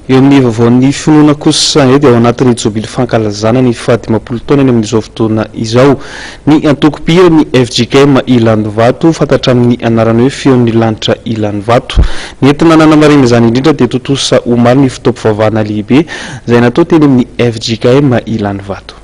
Eo amin'ny vaovaon'ny finoana kosa dia ao anatin'ny jobily fankalazana ny fahadimampolo taonany amin'izao fotoana izao ny antoko mpihira ny fjkm Ilanivato, fantatra amin'ny anarana hoe Feon'ny Lanitra Ilanivato. Nentina nanamarihana izany indrindra dia tontosa omaly ny fotoam-pivavahana lehibe izay natao teny amin'ny fjkm Ilanivato.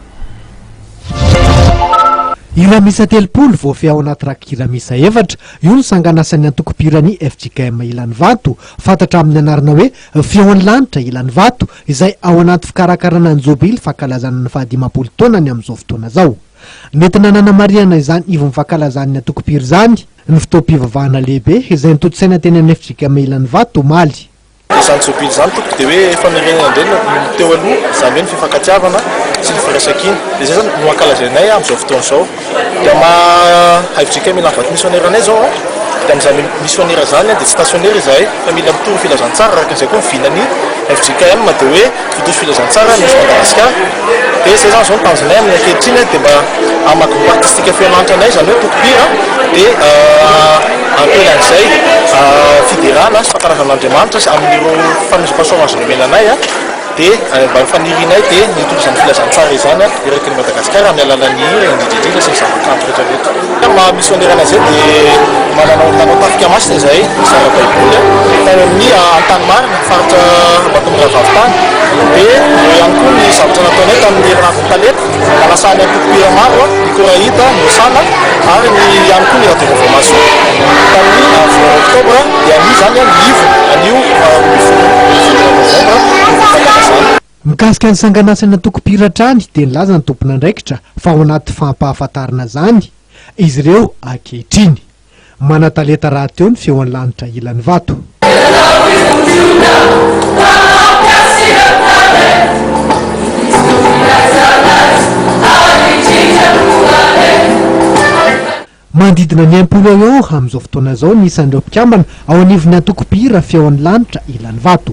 Hira miisa 30 voafehy ao anaty rakikira miisa efatra, io no sanganasan'ny antoko mpihiran'ny fjkm Ilanivato, fantatra amin'ny anarana hoe Feon'ny Lanitra Ilanivato, izay ao anaty fikarakarana ny jobily fankalazana ny fahadimampolo taonany amin'izao fotoana izao. Nentina nanamarihana izany ivon'ny fankalazan'ny antoko mpihira izany ny fotoam-pivavahana lehibe izay notontosaina teny amin'ny fjkm Ilanivato omaly. Izany jobily izany tompoko dia hoe famerenana indray ny teo aloha, izany hoe ny fifankatiavana sy ny firaisankina. Dia izay izany no ankalazainay amin'izao fotoana izao. Dia maha fjkm Ilanivato misionera anay izao an, dia amin'izany misionera izany dia tsy stationnaire izahay fa mila mitory filazantsara araka izay koa ny vinan'ny fjkm dia hoe mitory filazantsara ny Nosy Madagasikara. Dia izay izany izao ny tanjonay amin'ny ankehitriny dia mba amin'ny maha groupe artistique Feolanitra anay izany hoe tompom-pihira dia ankoatran'izay fiderana sy fankalazana an'Andriamanitra sy amin'ireo fanomezam-pahasoavana izay nomena anay dia mba ny fanirianay dia ny hitondra izany filazantsara izany eraky ny Madagasikara amin'ny alalan'ny hira indrindra indrindra sy ny zavakanto rehetra rehetra. Amin'ny maha misionera anay izay dia manana nanao tafika masina izahay nizara baiboly tany amin'ny Antanimarina faritra Ambatomirahavavy tany dia eo ihany koa ny zavatra nataonay tamin'ny herinandron'ny talenta nanasan'ny antoko mpihira maro ny Korahita, ny Hosana ary ny ihany koa ny Radio Vaovao Mahasoa tamin'ny volana oktobra dia anio izany ny ivony anio 12 novambra no voafankalazana. Mikasika ny sanganasan'ny antoko mpihira hatrany dia nilaza ny tompon'andraikitra fa ao anaty fampahafantarana izany izy ireo ankehitriny. Manan-talenta rahateo ny feon'ny lanitra Ilanivato. Manodidina ny 60 eo eo amin'izao fotoana izao ny isan'ireo mpikambana ao anivon'ny antoko mpihira Feon'ny Lanitra Ilanivato.